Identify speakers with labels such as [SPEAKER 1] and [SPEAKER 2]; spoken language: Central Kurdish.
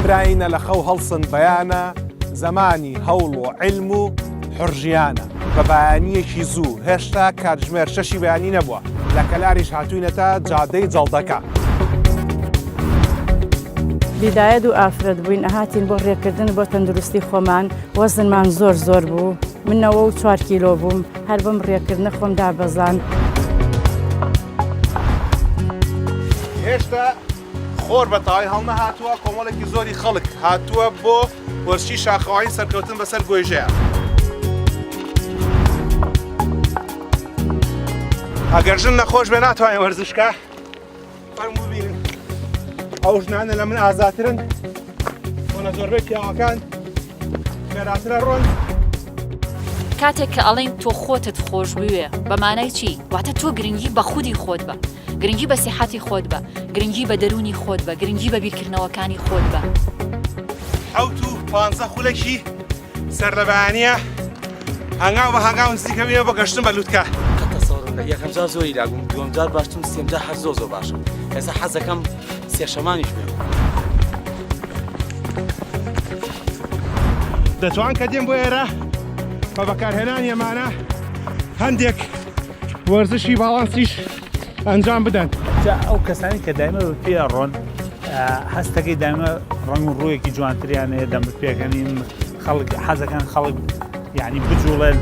[SPEAKER 1] براینە لە خەو هەڵسن بەیانە زەمانی هەوڵ و عیلم و حوڕژیانە. بە بەیانییەکی زوو، هێشتا کاتژمێر شەشی بەیانی نەبووە، لە کەلاریش هاتووینەتە جادەی جەڵدەکە.
[SPEAKER 2] بیدایە دوو ئافرەت بووین ئەهاتین بۆ ڕێکردن بۆ تەندروستی خۆمان وەزنمان زۆر زۆر بوو من 94 کیلۆ بووم هەر بەم ڕێکردنە خۆم دابەزان.
[SPEAKER 1] هێشتا خۆر بە تەواوی هەڵنەهاتووە، کۆمەڵێکی زۆری خەڵک هاتووە بۆ وەرزشی شاخەوانی سەرکەوتن بەسەر گۆیژەیە. ئەگەر ژن نەخۆش بێ ناتوانێت وەرزش کا فەرموو ببینن ئەو ژنانە لە من ئازاترن بۆ لە زۆربەی پیاوەکان خێراترە ڕۆن.
[SPEAKER 3] کاتێک کە ئەڵێین تۆ خۆتت خۆش بوێ بە مانای چی؟ واتە تۆ گرنگی بە خودی خۆت بە گرنگی بە سیحەتی خۆت بە گرنگی بە دەروونی خۆت بە گرنگی بە بیرکردنەوەکانی خۆت بە.
[SPEAKER 1] حەوت و پانزە خولەکی سەرلەبەیانییە، هەنگاو بە هەنگاو نزیکەبینەوە بۆ گەشتن بە لوتکە.
[SPEAKER 4] قەت تەسەوڕم نەکرد یەکەم جار زۆری لاگوم دووەم جار باشترم سێم جار هەر زۆر زۆر باشم ئێستا حەزەکەم سێشەمانیش بێم.
[SPEAKER 1] دەتوان کە دێن بۆ ئێرە بە بەکارهێنانی ئەمانە هەندێک وەرزشی باڵانسیش ئەنجام بدەن.
[SPEAKER 5] جا ئەو کەسانی کە دایمە بە پێ ئەڕۆن هەستەکەی دایمە ڕەنگ و ڕوویەکی جوانتریان هەیە دەم بە پێکەنین خەڵک حەزەکان خەڵک یعنی بجوڵێن.